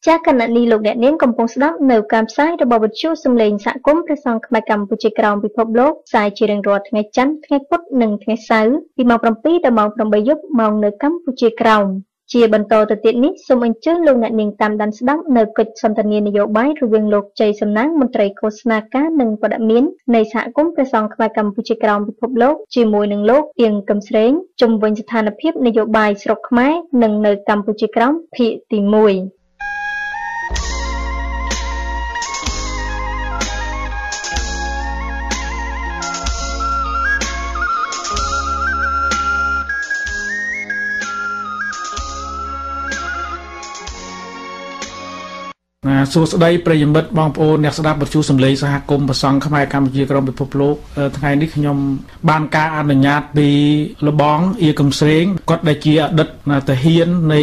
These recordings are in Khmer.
ចាកណនីលោកអ្នកនាងកំពុងស្ដាប់នៅការផ្សាយរបស់វិទ្យុសំឡេងសហគមន៍ព្រះសង្ឃខ្មែរកម្ពុជាក្រោមពិភពលោកផ្សាយជារៀងរាល់ថ្ងៃច័ន្ទថ្ងៃពុធនិងថ្ងៃសៅរ៍ពីម៉ោង7ដល់ម៉ោង8យប់ម៉ោងនៅកម្ពុជាក្រោមជាបន្តទៅទៀតនេះសូមអញ្ជើញលោកអ្នកនាងតាមដានស្ដាប់នៅកិច្ចសន្ទនានយោបាយរវាងលោកជ័យសំណាងមន្ត្រីឃោសនាការនិងព័ត៌មាននៃសហគមន៍ព្រះសង្ឃខ្មែរកម្ពុជាក្រោមពិភពលោកជាមួយនឹងលោកអៀងកឹមស្រេងជុំវិញស្ថានភាពនយោបាយស្រុកខ្មែរនិងនៅកម្ពុជាក្រោមភាគទី1សួស្តីប្រិយមិត្តបងប្អូនអ្នកស្ដាប់វិទ្យុសំឡេងសហគមន៍ព្រះសង្ឃខ្មែរកម្ពុជាក្រោមពិភពលោកថ្ងៃនេះខ្ញុំបានការអនុញ្ញាតពីលបងអៀកឹមស្រេងគាត់ដែលជាអតីតទាហាននៃ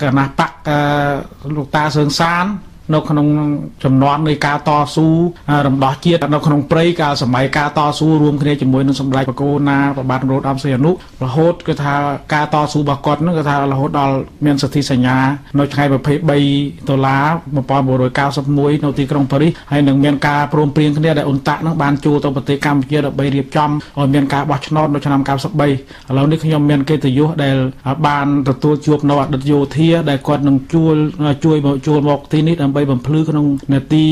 គណបក្សលោកតាសឿងសាននៅក្នុងចំនួននៃការតស៊ូរំដោះជាតិនៅក្នុងព្រៃកាលសម័យការតស៊ូរួមគ្នាជាមួយនឹងសម្ដេចព្រះកូណាព្រះបាទនរោត្តមសីហនុរហូតគឺថាការតស៊ូរបស់គាត់នឹងគឺថារហូតដល់មានសន្ធិសញ្ញានៅថ្ងៃ23ដុល្លារ1991នៅទីក្រុងប៉ារីសហើយនឹងមានការព្រមព្រៀងគ្នាដែលអ៊ុនតាក់នឹងបានចូលទៅប្រទេសកម្ពុជាដើម្បីរៀបចំឲ្យមានការបោះឆ្នោតនៅឆ្នាំ93ឥឡូវនេះខ្ញុំមានកិត្តិយសដែលបានទទួលជួបនៅអតីតយោធាដែលគាត់នឹងជួយមកចូលមកទីនេះដើម្បីបំភ្លឺក្នុងនាទី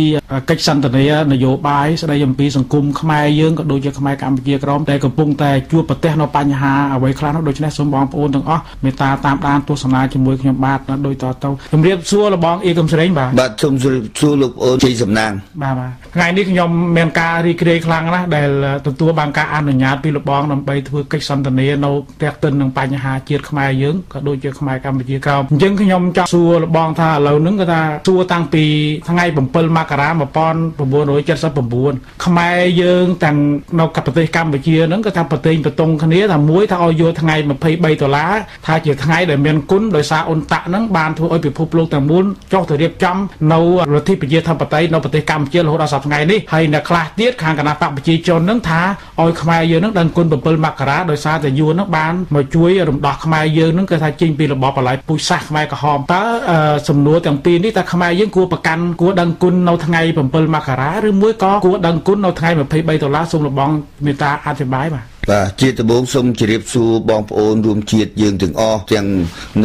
កិច្ចសន្ទនានយោបាយស្ដីអំពីសង្គមខ្មែរយើងក៏ដូចជាខ្មែរកម្ពុជាក្រមដែលកំពុងតែជួបប្រទះនៅបញ្ហាអ្វីខ្លះនោះដូច្នេះសូមបងប្អូនទាំងអស់មេត្តាតាមដានទស្សនាជាមួយខ្ញុំបាទដូចតទៅជំរាបសួរលបងអ៊ីកឹមស្រេងបាទបាទសូមជម្រាបសួរលោកអូនជ័យសំណាងបាទបាទថ្ងៃនេះខ្ញុំមានការរីករាយខ្លាំងណាស់ដែលទទួលបានការអនុញ្ញាតពីលបងដើម្បីធ្វើកិច្ចសន្ទនានៅទាក់ទិននឹងបញ្ហាជាតិខ្មែរយើងក៏ដូចជាខ្មែរកម្ពុជាក្រមអញ្ចឹងខ្ញុំចង់សួរលបងថាឥឡូវហ្នឹងគឺថាសួរតាំងពីថ្ងៃ7មករា1979ខ្មែរយើងទាំងនៅប្រទេសកម្ពុជាហ្នឹងគឺថាប្រទេសប្រតុងគ្នាថាមួយថាឲ្យយកថ្ងៃ23ដុល្លារថាជាថ្ងៃដែលមានគុណដោយសារអ៊ុនតាក់ហ្នឹងបានធ្វើឲ្យពិភពលោកទាំងមូលចុះទៅរៀបចំនៅលទ្ធិប្រជាធិបតេយ្យនៅប្រទេសកម្ពុជារហូតដល់សប្តាហ៍ថ្ងៃនេះហើយអ្នកខ្លះទៀតខាងគណៈបក្សប្រជាជនហ្នឹងថាឲ្យខ្មែរយើងហ្នឹងដឹងគុណ7មករាដោយសារតែយួនហ្នឹងបានមកជួយរំដោះខ្មែរយើងហ្នឹងគឺថាចេញពីរបបបល្ល័យពូជសាសន៍ខ្មែរក្រហមតើសំណួរទាំងពីរនេះតើខ្មែរយើងគួរប្រកាន់គួរដឹងគុណនៅថ្ងៃ7មករាឬមួយក៏គួរដឹងគុណនៅថ្ងៃ23ដុល្លារសូមលបងមេត្តាអធិប្បាយបាទបាទជាដំបូងសូមជម្រាបសួរបងប្អូនរួមជាតិយើងទាំងអស់ទាំង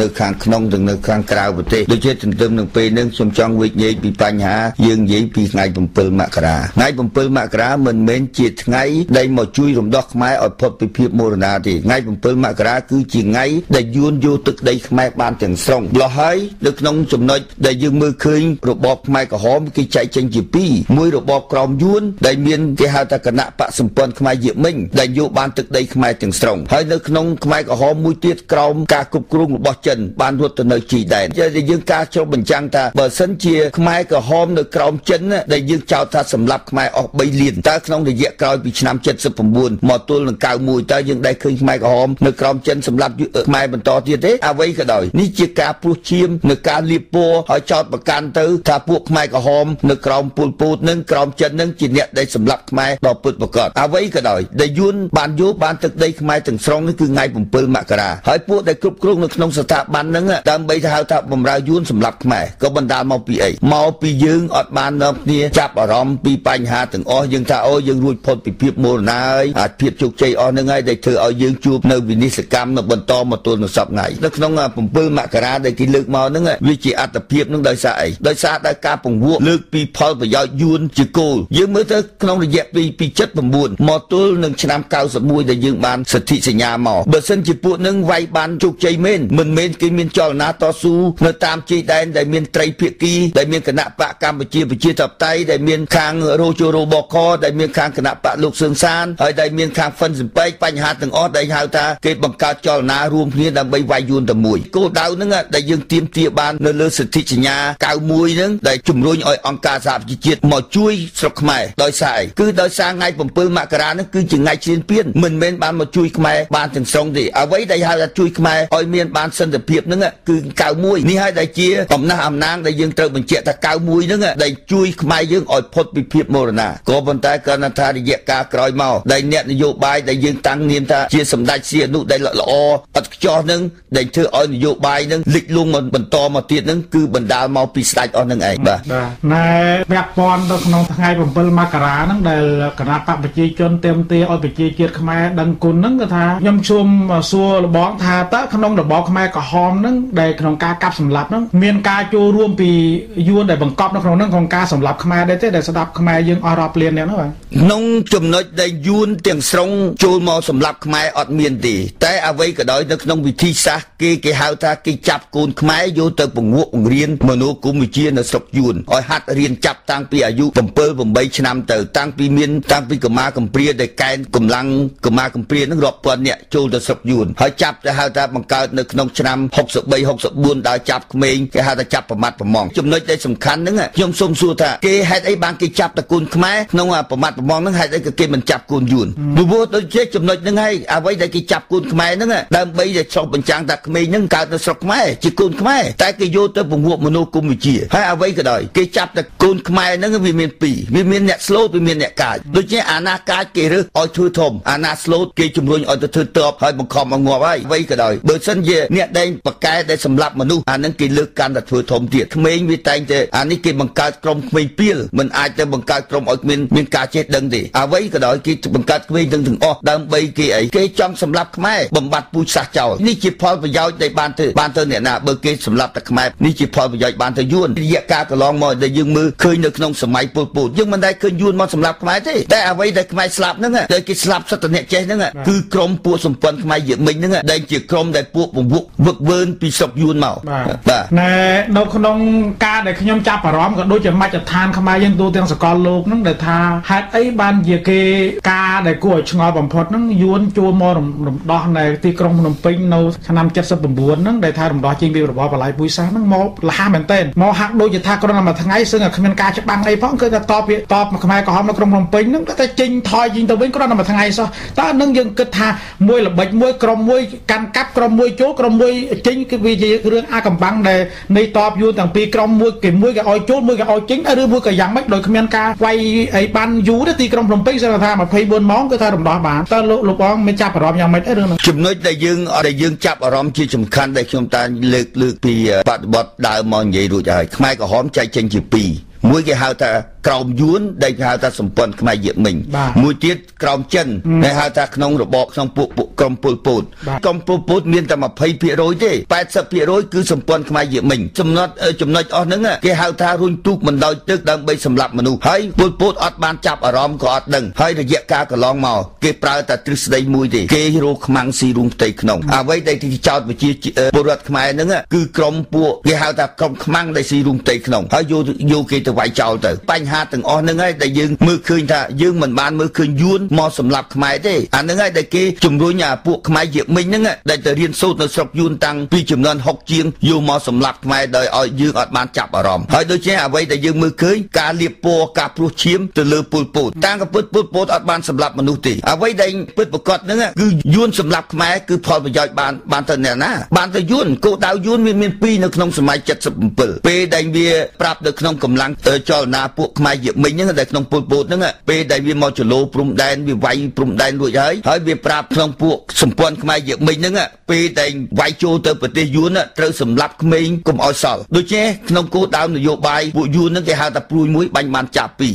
នៅខាងក្នុងទាំងនៅខាងក្រៅប្រទេសដូចជាទន្ទឹមនឹងពេលនេះខ្ញុំចង់វិនិច្ឆ័យពីបញ្ហាយើងនិយាយពីថ្ងៃ7មករាថ្ងៃ7មករាមិនមែនជាថ្ងៃដែលមកជួយរំដោះខ្មែរឲ្យផុតពីភាពមរណាទេថ្ងៃ7មករាគឺជាថ្ងៃដែលយួនយកទឹកដីខ្មែរបានទាំងស្រុងម្ល៉េះហើយនៅក្នុងចំណុចដែលយើងមើលឃើញរបបខ្មែរក្រហមគេចែកចេញជាពីរមួយរបបក្រមយួនដែលមានគេហៅថាគណៈបក្សសម្ព័ន្ធខ្មែរយាមិញដែលយកបានទឹកដីខ្មែរទាំងស្រុងហើយនៅក្នុងខ្មែរក្រហមមួយទៀតក្រោមការគ្រប់គ្រងរបស់ចិនបានរត់ទៅនៅជីដែនយើងការជ្រុះបញ្ចាំងថាបើសិនជាខ្មែរក្រហមនៅក្រោមចិនដែលយើងចោទថាសម្លាប់ខ្មែរអស់3លានតើក្នុងរយៈក្រោយពីឆ្នាំ79មកទល់នឹង91តើយើងដែលឃើញខ្មែរក្រហមនៅក្រោមចិនសម្លាប់ខ្មែរបន្តទៀតទេអ្វីក៏ដោយនេះជាការព្រោះឈាមនៅការលាបពណ៌ហើយចោទប្រកាន់ទៅថាពួកខ្មែរក្រហមនៅក្រោមពលពូតនឹងក្រោមចិននឹងជាអ្នកដែលសម្លាប់ខ្មែរដ៏ពិតប្រាកដអ្វីក៏ដោយដែលយួនបានយកបានទឹកដីខ្មែរទាំងស្រុងនេះគឺថ្ងៃ7មករាហើយពួកដែលគ្រប់គ្រងនៅក្នុងស្ថាប័នហ្នឹងដើម្បីទៅហៅថាបំរើយួនសម្រាប់ខ្មែរក៏បណ្ដាលមកពីអីមកពីយើងអត់បាននាំគ្នាចាប់អារម្មណ៍ពីបញ្ហាទាំងអស់យើងថាអូយើងរួចផុតពីភាពមរណាហើយអាចភាពជោគជ័យអស់ហ្នឹងហើយដែលធ្វើឲ្យយើងជួបនៅវិនិស្សកម្មនៅបន្តមកទល់នឹងសប្តាហ៍ថ្ងៃនៅក្នុង7មករាដែលគេលើកមកហ្នឹងវាជាអត្តភាពហ្នឹងដោយសារអីដោយសារតែការពង្វក់លើកពីផលប្រយោជន៍យួនជាគោលយើងមើលទៅក្នុងរយៈពី79មកទល់នឹងឆ្នាំ91ដែលយើងបានសិទ្ធិសញ្ញាមកបើសិនជាពួកនឹងវាយបានជោគជ័យមែនមិនមែនគេមានចលនាតស៊ូនៅតាមជ័យដែនដែលមានត្រីភាគីដែលមានគណៈបកកម្ពុជាប្រជាធិបតេយ្យដែលមានខាងរោជរបកដែលមានខាងគណៈបកលោកសឿងសានហើយដែលមានខាងហ្វិនសំពេកបញ្ហាទាំងអស់ដែលហៅថាគេបង្កើតចលនារួមគ្នាដើម្បីវាយយួនតែមួយគោលដៅហ្នឹងដែលយើងទាមទារបាននៅលើសិទ្ធិសញ្ញា91ហ្នឹងដែលជំរុញឲ្យអង្គការសហប្រជាជាតិមកជួយស្រុកខ្មែរដោយសារអីគឺដោយសារថ្ងៃ7មករាហ្នឹងគឺជាថ្ងៃឈ្លានពាន មិនមែនបានមកជួយខ្មែរបានទាំងស្រុងទេអ្វីដែលហៅថាជួយខ្មែរឲ្យមានបានសន្តិភាពហ្នឹងគឺ91នេះហើយដែលជាអំណះអំណាងដែលយើងត្រូវបញ្ជាក់ថា91ហ្នឹងដែលជួយខ្មែរយើងឲ្យផុតពីភាពមរណាក៏ប៉ុន្តែគ្រាន់តែថារយៈកាលក្រោយមកដែលអ្នកនយោបាយដែលយើងតាំងនាមថាជាសម្ដេចសីហនុដែលល្អឥតខ្ចោះនឹងដែលធ្វើឲ្យនយោបាយនឹងលិចលង់បន្តមកទៀតនឹងគឺបណ្ដាលមកពីស្ដេចអស់នឹងឯងបាទណែពាក់ព័ន្ធទៅក្នុងថ្ងៃ7មករាហ្នឹងដែលគណៈបកប្រជាជនទាមទារឲ្យប្រជាជាតិខ្មែរដឹងគុណហ្នឹងគឺថាខ្ញុំជុំសួរលបងថាតើក្នុងរបបខ្មែរក្រហមហ្នឹងដែលក្នុងការកាប់សម្លាប់ហ្នឹងមានការចូលរួមពីយួនដែលបង្កប់នៅក្នុងហ្នឹងក្នុងការសម្លាប់ខ្មែរដែរទេដែលស្ដាប់ខ្មែរយើងអស់រាប់លានអ្នកហ្នឹងបាទក្នុងចំណុចដែលយួនទាំងស្រុងចូលមកសម្លាប់ខ្មែរអត់មានទេតែអ្វីក៏ដោយនៅក្នុងវិធីសាស្ត្រគេហៅថាគេចាប់កូនខ្មែរយកទៅបង្វក់បង្រៀនមនោគមវិជ្ជានៅស្រុកយួនឲ្យហាត់រៀនចាប់តាំងពីអាយុ7 8ឆ្នាំទៅតាំងពីមានតាំងពីកម្មាកំព្រាដែលកែនកម្លាំងកម្មាកំព្រានឹងរាប់ពាន់នាក់ចូលទៅស្រុកយួនហើយចាប់ទៅហៅថាបង្កើតនៅក្នុងឆ្នាំ63 64ដល់ចាប់ក្មេងគេហៅថាចាប់ប្រមាត់ប្រម៉ងចំណុចដែលសំខាន់ហ្នឹងខ្ញុំសូមសួរថាគេហេតុអីបានគេចាប់តកូនខ្មែរក្នុងប្រមាត់ប្រម៉ងហ្នឹងហេតុអីក៏គេមិនចាប់កូនយួនព្រោះដូចជាចំណុចហ្នឹងហើយអ្វីដែលគេចាប់កូនខ្មែរហ្នឹងដើម្បីតែឆ្លុះបញ្ចាំងថាក្មេងហ្នឹងកើតនៅស្រុកខ្មែរជាកូនខ្មែរតែគេយកទៅបង្វក់មនោគមវិជ្ជាហើយអ្វីក៏ដោយគេចាប់តែកូនខ្មែរហ្នឹងវាមានពីរវាមានអ្នកស្លូតវាមានអ្នកកាចដូចជាអាណាកាចគេរើសឲ្យធ្វើធំអាណាស្លូតគេជំរុញឲ្យទៅធ្វើតបហើយបង្ខំឲ្យងាប់ហើយអ្វីក៏ដោយបើសិនជាអ្នកដែលប្រកែដែលសម្លាប់មនុស្សអាហ្នឹងគេលើកកាន់តែធ្វើធំទៀតក្មេងវាតែងតែអានេះគេបង្កើតក្រុមក្មេងពីលមិនអាចទៅបង្កើតក្រុមឲ្យមានការចេះដឹងទេអ្វីក៏ដោយគេបង្កើតក្មេងទាំងអស់ដើម្បីគេអីគេចង់សម្លាប់ខ្មែរបំបត្តិពូជសាសន៍ចោលនេះជាផលប្រយោជន៍ដែលបានទៅអ្នកណាបើគេសម្លាប់តែខ្មែរនេះជាផលប្រយោជន៍បានទៅយួនរយៈកាលកន្លងមកដែលយើងមើលឃើញនៅក្នុងសម័យប៉ុលពតយើងមិនដែលឃើញយួនមកសម្លាប់ខ្មែរទេតែអ្វីដែលខ្មែរស្លាប់ហ្នឹងដែលគេស្លាប់សុទ្ធតែអ្នកចេះហ្នឹងគឺក្រុមពួកសម្ព័ន្ធខ្មែរយមិញហ្នឹងដែលជាក្រុមដែលពួកពង្វក់វឹកវើពីស្រុកយួនមកបាទណែនៅក្នុងការដែលខ្ញុំចាប់អារម្មណ៍ក៏ដូចជាមជ្ឈដ្ឋានខ្មែរយើងទូទាំងសកលលោកហ្នឹងដែលថាហេតុអីបានជាគេការដែលគួរឲ្យឆ្ងល់បំផុតហ្នឹងយួនជួមករំដោះនៅទីក្រុងភ្នំពេញនៅឆ្នាំ79ហ្នឹងដែលថារំដោះចេញពីរបបបល្ល័យពូជសាសន៍ហ្នឹងមកលះមែនទែនមកហាក់ដូចជាថាគ្រាន់តែមួយថ្ងៃសឹងតែគ្មានការច្បាំងអីផងគឺថាតបខ្មែរក្រហមនៅក្រុងភ្នំពេញហ្នឹងតែចេញថយចេញទៅវិញគ្រាន់តែមួយថ្ងៃសោះតើនឹងយើងគិតថាមួយល្បិចមួយក្រុមមួយកាន់កាប់ក្រុមមួយចូលក្រុមមួយចេញគឺវាជារឿងអាកំបាំងដែលនៃតបយួនទាំងពីរក្រុមមួយគេមួយគេឲ្យចូលមួយគេឲ្យចេញឬមួយក៏យ៉ាងម៉េចដោយគ្មានការវាយអីបានយូរទេទីក្រុងភ្នំពេញសឹងថា24ម៉ោងគឺថារំដោះបានតើលោកបងមានចាប់អារម្មណ៍យ៉ាងម៉េចរឿងហ្នឹងចំណុចដែលយើងចាប់អារម្មណ៍ជាសំខាន់ដែលខ្ញុំតាលើកពីបដិបត្តិដើមមកនិយាយរួចហើយខ្មែរក្រហមចែកចេញជាពីរមួយគេហៅថាក្រោមយួនដែលគេហៅថាសម្ព័ន្ធខ្មែរយមិញមួយទៀតក្រោមចិនដែលហៅថាក្នុងរបបក្នុងពួកក្រុមពលពតក្រុមពលពតមានតែ20%ទេ80%គឺសម្ព័ន្ធខ្មែរយមិញចំណុចអស់ហ្នឹងគេហៅថារុញទូកមិនដោយទឹកដើម្បីសម្លាប់មនុស្សហើយពលពតអត់បានចាប់អារម្មណ៍ក៏អត់ដឹងហើយរយៈកាលកន្លងមកគេប្រើតែទ្រឹស្ដីមួយទេគេរកខ្មាំងស៊ីរូងផ្ទៃក្នុងអ្វីដែលគេចោទប្រជាពលរដ្ឋខ្មែរហ្នឹងគឺក្រុមពួកគេហៅថាក្រុមខ្មាំងដែលស៊ីរូងផ្ទៃក្នុងហើយយកគេទៅវាយចោលទៅបញ្ហាទាំងអស់ហ្នឹងហើយដែលយើងមើលឃើញថាយើងមិនបានមើលឃើញយួនមកសម្លាប់ខ្មែរទេអាហ្នឹងហើយដែលគេជំរុញអាពួកខ្មែរយមិញហ្នឹងដែលទៅរៀនសូត្រនៅស្រុកយួនតាំងពីចំនួន6ជាងយកមកសម្លាប់ខ្មែរដោយឲ្យយើងអត់បានចាប់អារម្មណ៍ហើយដូចជាអ្វីដែលយើងមើលឃើញការលាបពណ៌ការព្រោះឈាមទៅលើពលពតតាំងក៏ពិតពលពតអត់បានសម្លាប់មនុស្សទេអ្វីដែលពិតប្រកបហ្នឹងគឺយួនសម្លាប់ខ្មែរគឺផលប្រយោជន៍បានទៅអ្នកណាបានទៅយួនគោលដៅយួនវាមានពីរនៅក្នុងសម័យ77ពេលដែលវាប្រាប់នៅក្នុងកម្លាំងចលនាពួកខ្មែរយមិញហ្នឹងដែលក្នុងពលពតហ្នឹងពេលដែលវាមកចលោព្រំដែនវាវាយព្រំដែនរួចហើយហើយវាប្រាប់ក្នុងពួកសម្ព័ន្ធខ្មែរយមិញហ្នឹងពេលដែលវាយចូលទៅប្រទេសយួនត្រូវសម្លាប់ក្មេងកុំឲ្យសល់ដូច្នេះក្នុងគោលដៅនយោបាយពួកយួនហ្នឹងគេហៅថាព្រួយមួយបាញ់បានចាប់ពីរ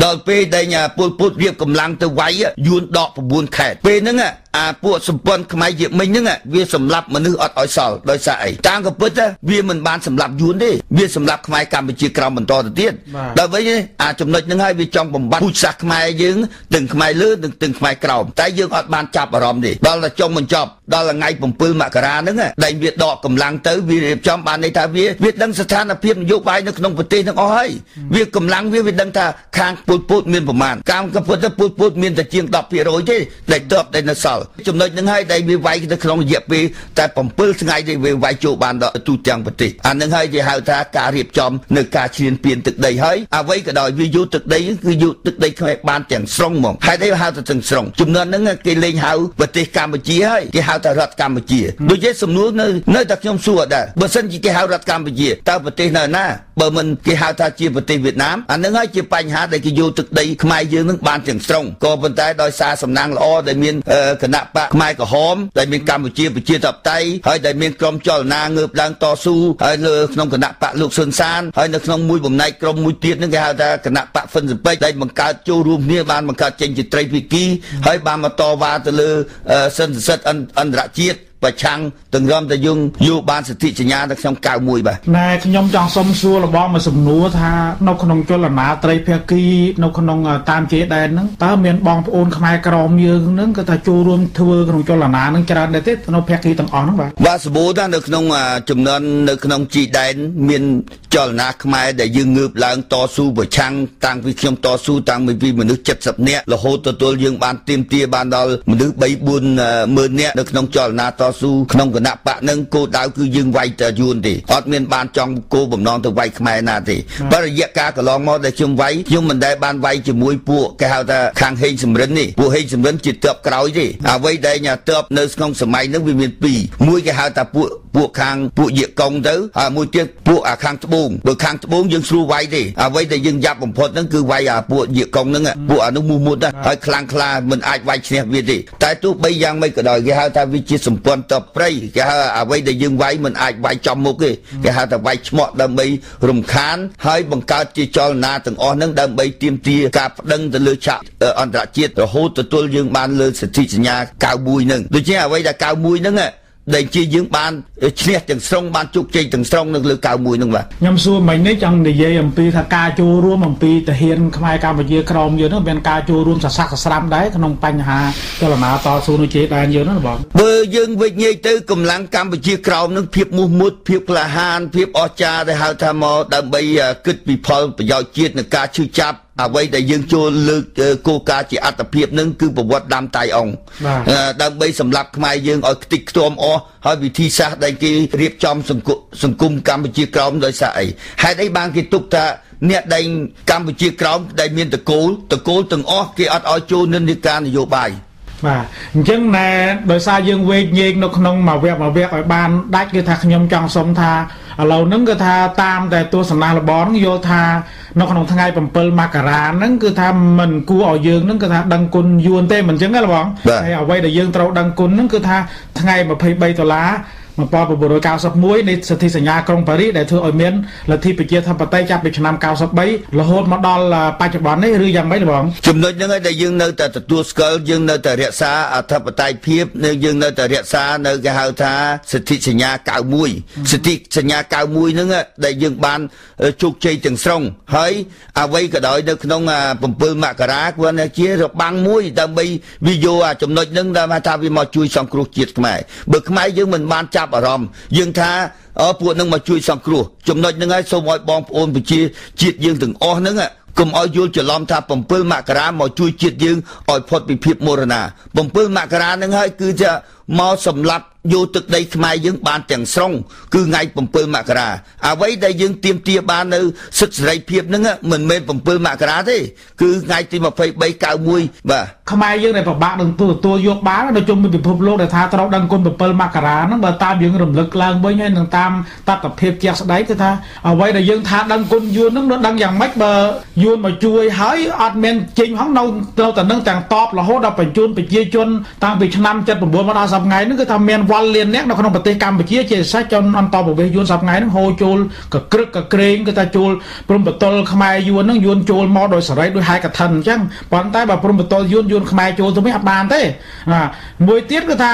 ដល់ពេលដែលពលពតរៀបកម្លាំងទៅវាយយួនដក9ខេត្តពេលហ្នឹងអាពួកសម្ព័ន្ធខ្មែរយមិញហ្នឹងវាសម្លាប់មនុស្សអត់ឲ្យសល់ដោយសារអីតាមក៏ពិតវាមិនបានសម្លាប់យួនទេវាសម្លាប់ខ្មែរកម្ពុជាក្រោមបន្តទៅទៀតដល់វិញអាចំណុចហ្នឹងហើយវាចង់បំបត្តិពូជសាសន៍ខ្មែរយើងទាំងខ្មែរលើនិងទាំងខ្មែរក្រោមតែយើងអត់បានចាប់អារម្មណ៍ទេដល់តែចុងបញ្ចប់ដល់ថ្ងៃ7មករាហ្នឹងដែលវាដកកម្លាំងទៅវារៀបចំបានន័យថាវាដឹងស្ថានភាពនយោបាយនៅក្នុងប្រទេសហ្នឹងអស់ហើយវាកម្លាំងវាដឹងថាខាងពលពតមានប្រមាណតាមក៏ពិតទៅពលពតមានតែជាង10%ទេដែលតបដែលនៅសល់ ល់ចំណុចហ្នឹងហើយដែលវាវាយទៅក្នុងរយៈពេលតែ7ថ្ងៃទេវាវាយចូលបានដល់ទូទាំងប្រទេសអាហ្នឹងហើយគេហៅថាការរៀបចំនៅការឈ្លានពានទឹកដីហើយអ្វីក៏ដោយវាយកទឹកដីគឺយកទឹកដីខ្មែរបានទាំងស្រុងហ្មងហេតុអីហៅទៅទាំងស្រុងចំនួនហ្នឹងគេលេងហៅប្រទេសកម្ពុជាហើយគេហៅថារដ្ឋកម្ពុជាដូចជាសំណួរនៅតែខ្ញុំសួរដែរបើសិនជាគេហៅរដ្ឋកម្ពុជាតើប្រទេសនៅណាបើមិនគេហៅថាជាប្រទេសវៀតណាមអាហ្នឹងហើយជាបញ្ហាដែលគេយកទឹកដីខ្មែរយើងនឹងបានទាំងស្រុងក៏ប៉ុន្តែដោយសារសំណាងល្អដែលមានគណៈបកខ្មែរក្រហមដែលមានកម្ពុជាប្រជាធិបតេយ្យហើយដែលមានក្រុមចលនាងើបឡើងតស៊ូហើយលើក្នុងគណៈបកលោកសុនសានហើយនៅក្នុងមួយបំណែកក្រុមមួយទៀតនឹងគេហៅថាគណៈបកហ្វិនស៊ិនពេជ្រដែលបង្កើតចូលរួមគ្នាបានបង្កើតចេញជាត្រីភាគីហើយបានមកតវ៉ាទៅលើសិទ្ធិសិទ្ធិអន្តរជាតិប្រឆាំងទាំងរំតែយើងយកបានសិទ្ធិសញ្ញានៅក្នុង91បាទណែខ្ញុំចង់សុំសួររបស់មួយសំណួរថានៅក្នុងចលនាត្រីភាគីនៅក្នុងតាមជេដែនហ្នឹងតើមានបងប្អូនខ្មែរក្រមយើងហ្នឹងក៏ថាចូលរួមធ្វើក្នុងចលនាហ្នឹងច្រើនដែរទេនៅភាគីទាំងអស់ហ្នឹងបាទបាទសម្បូរណាស់នៅក្នុងចំនួននៅក្នុងជីដែនមានចលនាខ្មែរដែលយើងងើបឡើងតស៊ូប្រឆាំងតាំងពីខ្ញុំតស៊ូតាំងពីមនុស្ស70នាក់រហូតទទួលយើងបានទាមទារបានដល់មនុស្ស3 4ម៉ឺននាក់នៅក្នុងចលនាតស៊ូក្នុងគណៈបកនឹងគោលដៅគឺយើងវាយតែយួនទេអត់មានបានចង់គោលបំណងទៅវាយខ្មែរណាទេបើរយៈការកន្លងមកដែលខ្ញុំវាយខ្ញុំមិនដែលបានវាយជាមួយពួកគេហៅថាខាងហេងសំរិននេះពួកហេងសំរិនជាទ័ពក្រោយទេអ្វីដែលញ៉ាទ័ពនៅក្នុងសម័យហ្នឹងវាមានពីរមួយគេហៅថាពួកខាងពួកយៀកកុងទៅហើយមួយទៀតពួកអាខាងត្បូងបើខាងត្បូងយើងស្រួលវាយទេអ្វីដែលយើងយ៉ាប់បំផុតហ្នឹងគឺវាយអាពួកយៀកកុងហ្នឹងពួកអានោះមោះមុតណាហើយខ្លាំងក្លាមិនអាចវាយឈ្នះវាទេតែទោះបីយ៉ាងម៉េចក៏ដោយគេហៅថាវាជាសម្ព័ន្ធតព្រៃគេហៅអ្វីដែលយើងវាយមិនអាចវាយចំមុខទេគេហៅថាវាយឆ្មក់ដើម្បីរំខានហើយបង្កើតជាចលនាទាំងអស់ហ្នឹងដើម្បីទាមទារការប្តឹងទៅលើឆាកអន្តរជាតិរហូតទទួលយើងបានលើសិទ្ធិសញ្ញា91ហ្នឹងដូច្នេះអ្វីដែល91ហ្នឹងដែលជាយើងបានឈ្នះទាំងស្រុងបានជោគជ័យទាំងស្រុងនៅលើ91ហ្នឹងបាទខ្ញុំសួរមិញនេះចង់និយាយអំពីថាការចូលរួមអំពីទាហានខ្មែរកម្ពុជាក្រមយើងហ្នឹងមានការចូលរួមសស័កសស្រាំដែរក្នុងបញ្ហាចលនាតស៊ូនៅជេដែនយើងហ្នឹងបងបើយើងវិញ្ញាទៅកម្លាំងកម្ពុជាក្រមហ្នឹងភាពមោះមុតភាពក្លាហានភាពអស្ចារ្យដែលហៅថាមកដើម្បីគិតពីផលប្រយោជន៍ជាតិនិងការឈឺចាប់អ្វីដែលយើងចូលលើកគោលការណ៍ជាអត្តភាពនឹងគឺប្រវត្តិដាំតៃអង្គដើម្បីសម្លាប់ខ្មែរយើងឲ្យខ្ទេចខ្ទាំអស់ហើយវិធីសាស្ត្រដែលគេរៀបចំសង្គមកម្ពុជាក្រោមដោយសារអីហេតុអីបានគេទុកថាអ្នកដែលកម្ពុជាក្រោមដែលមានតកូលទាំងអស់គេអត់ឲ្យចូលនិន្នាការនយោបាយបាទអញ្ចឹងណែដោយសារយើងវែកញែកនៅក្នុងមួយវគ្គឲ្យបានដាច់គឺថាខ្ញុំចង់សុំថាឥឡូវហ្នឹងគឺថាតាមតែទស្សនៈរបស់ហ្នឹងយល់ថានៅក្នុងថ្ងៃ7មករាហ្នឹងគឺថាមិនគួរឲ្យយើងហ្នឹងគឺថាដឹងគុណយួនទេមិនអញ្ចឹងទេបងហើយអ្វីដែលយើងត្រូវដឹងគុណហ្នឹងគឺថាថ្ងៃ23ដុល្លារ1991នៃសន្ធិសញ្ញាក្រុងប៉ារីសដែលធ្វើឲ្យមានលទ្ធិប្រជាធិបតេយ្យចាប់ពីឆ្នាំ93រហូតមកដល់បច្ចុប្បន្ននេះឬយ៉ាងម៉េចបងចំណុចហ្នឹងឯងដែលយើងនៅតែទទួលស្គាល់យើងនៅតែរក្សាអធិបតេយ្យភាពនិងយើងនៅតែរក្សានៅគេហៅថាសន្ធិសញ្ញា91សន្ធិសញ្ញា91ហ្នឹងដែលយើងបានជោគជ័យទាំងស្រុងហើយអ្វីក៏ដោយនៅក្នុង7មករាគាត់ជារបាំងមួយដើម្បីវាយកអាចំណុចហ្នឹងដើម្បីថាវាមកជួយសង្គ្រោះជាតិខ្មែរបើខ្មែរយើងមិនបានចាប់អារម្មណ៍យើងថាពួកនឹងមកជួយសង្គ្រោះចំណុចហ្នឹងហើយសូមឲ្យបងប្អូនប្រជាជាតិយើងទាំងអស់ហ្នឹងកុំឲ្យយល់ច្រឡំថា7មករាមកជួយជាតិយើងឲ្យផុតពីភាពមរណា7មករាហ្នឹងហើយគឺជាមកសម្លាប់យកទឹកដីខ្មែរយើងបានទាំងស្រុងគឺថ្ងៃ7មករាអ្វីដែលយើងទាមទារបាននៅសិទ្ធិសេរីភាពហ្នឹងមិនមែន7មករាទេគឺថ្ងៃទី23 91បាទខ្មែរយើងដែលពិបាកនឹងទទួលយកបាននៅជុំវិញពិភពលោកដែលថាត្រូវដឹងគុណ7មករាហ្នឹងបើតាមយើងរំលឹកឡើងវិញហើយនឹងតាមតថភាពជាក់ស្ដែងគឺថាអ្វីដែលយើងថាដឹងគុណយួនហ្នឹងនៅដឹងយ៉ាងម៉េចបើយួនមកជួយហើយអត់មានចេញផងនៅតែនឹងទាំងតបរហូតដល់បញ្ជូនប្រជាជនតាំងពីឆ្នាំ79មកដល់សប្តាហ៍ថ្ងៃហ្នឹងគឺថាមានវល់លានអ្នកនៅក្នុងប្រទេសកម្ពុជាជាពិសេសជនអន្តរប្រវេសន៍យួនសប្តាហ៍ថ្ងៃហ្នឹងហូរចូលកក្រឹកកក្រែងគឺថាចូលព្រំបតលខ្មែរយួនហ្នឹងយួនចូលមកដោយសេរីដោយហេតុកឋិនអញ្ចឹងប៉ុន្តែបើព្រំបតលយួនយួនខ្មែរចូលទៅវិញអត់បានទេមួយទៀតគឺថា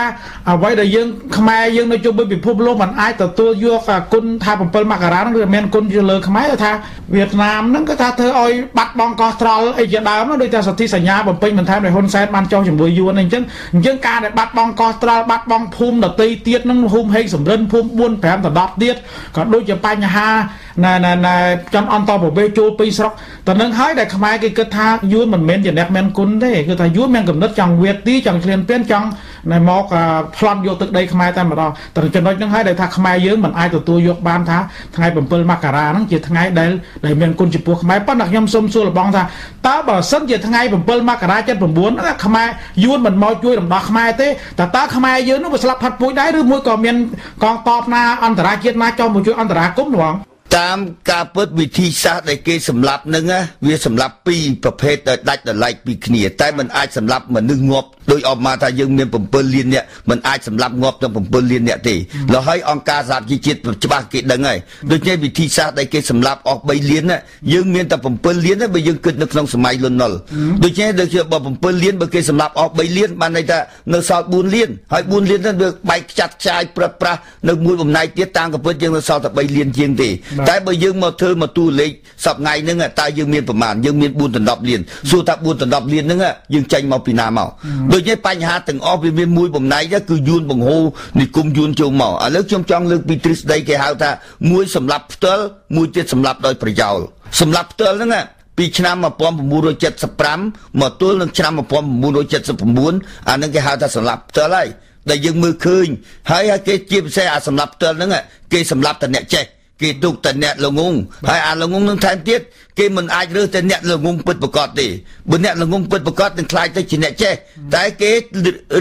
អ្វីដែលយើងខ្មែរយើងនៅជុំវិញពិភពលោកមិនអាចទទួលយកគុណថា7មករាហ្នឹងវាមានគុណលើខ្មែរគឺថាវៀតណាមហ្នឹងគឺថាធ្វើឲ្យបាត់បង់កោះត្រល់អីជាដើមដូចថាសន្ធិសញ្ញាបំពេញបន្ថែមដោយហ៊ុនសែនបានចុះជាមួយយួនអញ្ចឹងអញ្ចឹងការដែលបាត់បង់កោះត្រល់បាត់បង់ភូមិដទៃទៀតនឹងភូមិហេងសំរិនភូមិ4 5 ដល់10ទៀតក៏ដូចជាបញ្ហា ណែណែណែចង់អន្តរប្រវេសចូលពីស្រុកតនឹងហើយ ដែលខ្មែរគេគិតថាយួនមិនមែនជាអ្នកមានគុណទេ គឺថាយួនមានកំណត់ចង់វាទី ចង់ឈ្លានពាន ចង់ណែមកប្លន់យកទឹកដីខ្មែរតែម្ដង។ តែចំណុចហ្នឹងហើយដែលថាខ្មែរយើងមិនអាចទទួលយកបានថាថ្ងៃ7មករាហ្នឹងជាថ្ងៃដែលមានគុណចំពោះខ្មែរ។ ប៉ុន្តែខ្ញុំសូមសួរលបងថា តើបើសិនជាថ្ងៃ7មករា79ខ្មែរយួនមិនមកជួយរំដោះខ្មែរទេ តើខ្មែរយើងនោះវាស្លាប់ផាត់ពូជដែរ ឬមួយក៏មានកងតបណាអន្តរជាតិណាចោលមកជួយអន្តរាគមន៍ហ្មង? តាមការពិត វិធីសាស្ត្រដែលគេសម្លាប់នឹងវាសម្លាប់ពីរប្រភេទដោយដាច់ដោយឡែកពីគ្នា តែมันអាចសម្លាប់មនុស្សងាប់ដោយអបមកថាយើងមាន7លាននាក់ มันអាចសម្លាប់ងាប់ទាំង7លាននាក់ទេ លហើយអង្គការសហប្រជាជាតិច្បាស់គេដឹងហើយ។ ដូច្នេះវិធីសាស្ត្រដែលគេសម្លាប់អស់3លាន យើងមានតែ7លានទេ បើយើងគិតនៅក្នុងសម័យលន់នល់ ដូច្នេះដូចជាបើ7លាន បើគេសម្លាប់អស់3លាន បានន័យថានៅសល់4លាន ហើយ4លានហ្នឹងវាបែកខ្ចាត់ខ្ចាយប្រឹបប្រាស់នៅមួយបំណែកទៀត។ តាមកពិតយើងនៅសល់តែ3លានជាងទេ តែបើយើងមកធ្វើមកទូលេខសប្ងៃហ្នឹង តើយើងមានប្រមាណ? យើងមាន4ដល់10លាន។ សួរថា4ដល់10លានហ្នឹងយើងចេញមកពីណាមក? ដូច្នេះបញ្ហាទាំងអស់វាមានមួយបំណែក គឺយួនបង្ហូរនិគមយួនចូលមក។ ឥឡូវខ្ញុំចង់លើកពីទ្រឹស្ដីគេហៅថាមួយសម្លាប់ផ្ទាល់ មួយទៀតសម្លាប់ដោយប្រយោល។ សម្លាប់ផ្ទាល់ហ្នឹងពីឆ្នាំ1975មកទល់នឹងឆ្នាំ1979 អានឹងគេហៅថាសម្លាប់ផ្ទាល់ហើយ ដែលយើងមើលឃើញហើយ។ គេជាពិសេសអាសម្លាប់ផ្ទាល់ហ្នឹង គេសម្លាប់តែអ្នកចេះ គេទុកតែអ្នកល្ងង ហើយអាល្ងងនឹងថែមទៀតគេមិនអាចរើសតែអ្នកល្ងងពិតប្រកបទេ បើអ្នកល្ងងពិតប្រកបនឹងខ្លាចទៅជាអ្នកចេះ តែគេ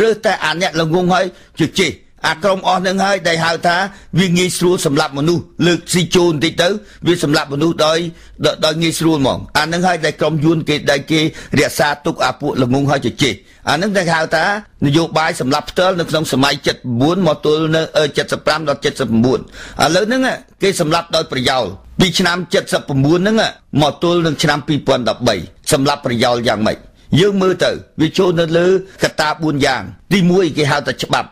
រើសតែអាអ្នកល្ងងហើយជាចេះ។ អាក្រុមអស់នឹងហើយដែលហៅថាវាងាយស្រួលសម្រាប់មនុស្ស លើកស៊ីជូនបន្តិចទៅវាសម្រាប់មនុស្សដោយងាយស្រួលហ្មង។ អានឹងហើយដែលក្រុមយួនគេដែលគេរក្សាទុកអាពួកល្ងងហើយជាចេះ អានឹងដែលហៅថានយោបាយសម្រាប់ផ្ទាល់នៅក្នុងសម័យ79មកទល់នៅ75ដល់79។ ឥឡូវហ្នឹងគេសម្រាប់ដោយប្រយោលពីឆ្នាំ79ហ្នឹងមកទល់នឹងឆ្នាំ2013។ សម្រាប់ប្រយោលយ៉ាងម៉េច? យើងមើលទៅវាចូលនៅលើកត្តា4យ៉ាង។ ទី1 គេហៅថាច្បាប់